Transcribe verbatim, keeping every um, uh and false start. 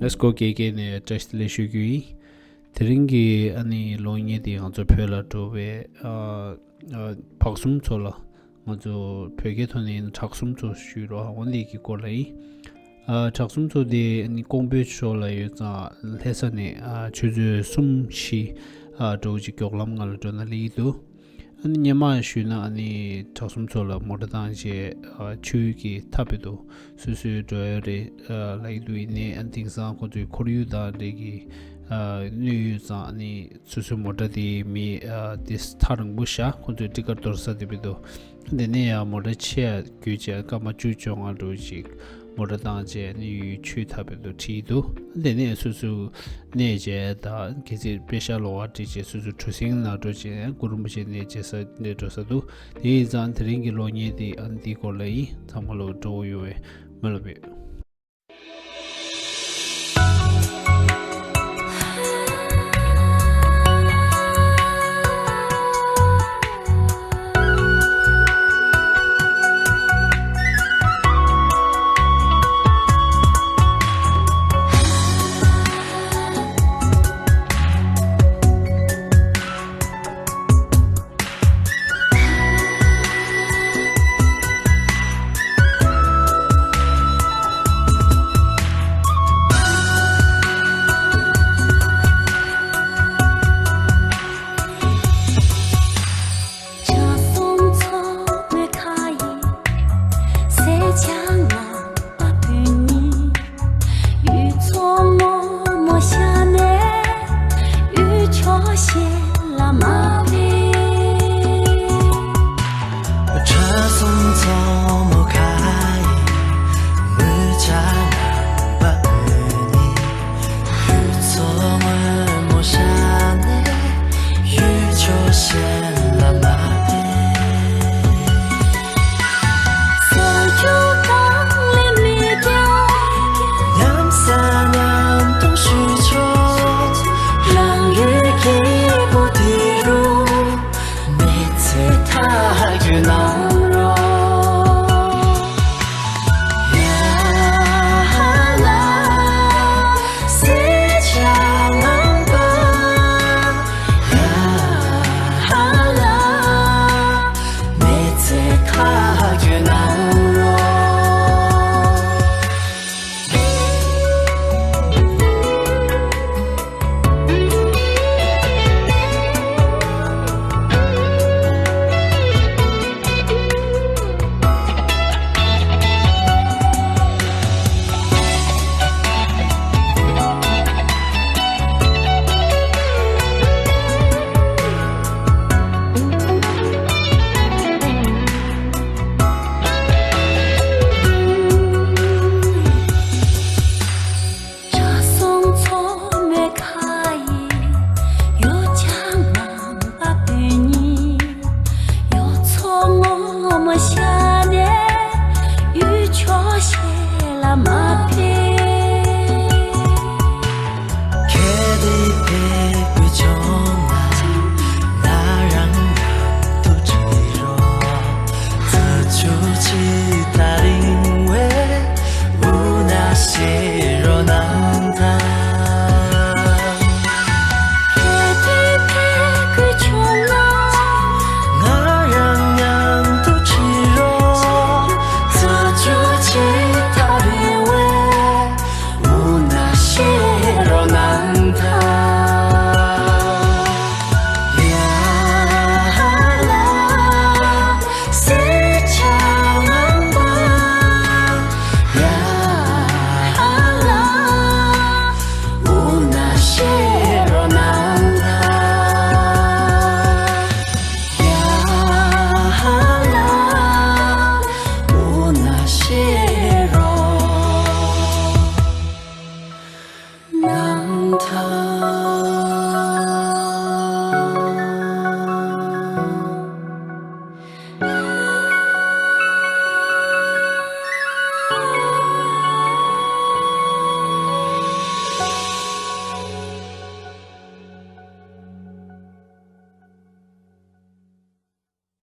ལེས་ཀོ་ཀེ་ཀེ་ནས་བཀྲ་ཤིས་བདེ་ལེགས་ཞུ་རྒྱུ་ཡིན། དེ་རིང་གི་ཨ་ནི་གློག་བརྙན་དེ་ང་ཚོ་བོད་ལ་འགྲོ་བའི་ཨ་ཨ་བག་གསུམ་ཚོ་ལ། ང་ཚོ་བོད་སྐད་ཐོག་ནས་ཡིན་ན་བྲག་གསུམ་ཚོ་ཞུས་རོགས། འོ་འདི་གི་སྐོར་ལ་ཡིན། ཨ་བྲག་གསུམ་ཚོ་དེ་ཨ་ནི་ཀོང་པོའི་ཕྱོགས་ལ་ཡོད་ཙང་ལྷ་ས་ནས་ཨ་ཆུ་ཚོད་གསུམ་བཞི་ཨ་འགྲོ་ཅིག་མགྱོགས་ལམ་ངང་ལ་འགྲོ་ན་ལེགས་ཀྱི་འདུག་ཨ་ནི་སྔོན་མ་ཞུས་ན་ཨ་ནི་བྲག་གསུམ་ཚོ་ལ་མོ་ཊ་བཏང་བྱས་ཨ་ཆུ་གི་མཐའ་བར་དུ་སོ་སོའི་འགྲོ་ཡ་རེད་ཨ་ལབ་ཀྱི་འདུག་ཡིན་ནའི་ཨ་ནི་དེང་སང་ཁོ་ཚོའི་ཁོར་ཡུག་དང་འབྲེལ་གྱི་ཨ་གནོད་ཡོད་ཙང་ཨ་ནི་སོ་སོའི་མོ་ཊ་དེ་མི་ཨ་དེ་ཐག་རིང་པོ་བཞག་ཁོ་ཚོའི་ཊི་ཀཊ་དོར་ས་དེ་བར་དུ། དེ་ནས་ཡང་མོ་ཊ་ཆེ་ཡ་བརྒྱུད་བྱས་སྐར་མ་བཅུ་བཅོ་ལྔ་འགྲོ་ཅིག་མོ་ཊ་བཏང་བྱས་ནི་ཡུལ་ཆུའི་མཐའ་བར་དུ་ཁྲིད་འདུག་དེ་ནས་སོ་སོ་གནས་མཇལ་དང་གལ་སྲིད་པེ་ཤ་ལོགས་ཀ་ཁྲིད་བྱས་སོ་སོ་གྲུ་གཟིངས་ནང་འགྲོ་བྱས་ནས་གུ་རུ་རིན་པོ་ཆེ་གནས་མཇལ་ས་གནས་འགྲོ་ས་འདུག་དེ་ཡིན་ཙང་དེ་རིང་གི་གློག་བརྙན་དེ་ཨ་ནི་འདིའི་སྐོར་ལ་ཡིན། ཚང་མ་ལོ་སྤྲོ་བོ་ཡོང་བའི་སྨོན་ལམ་ཡོད།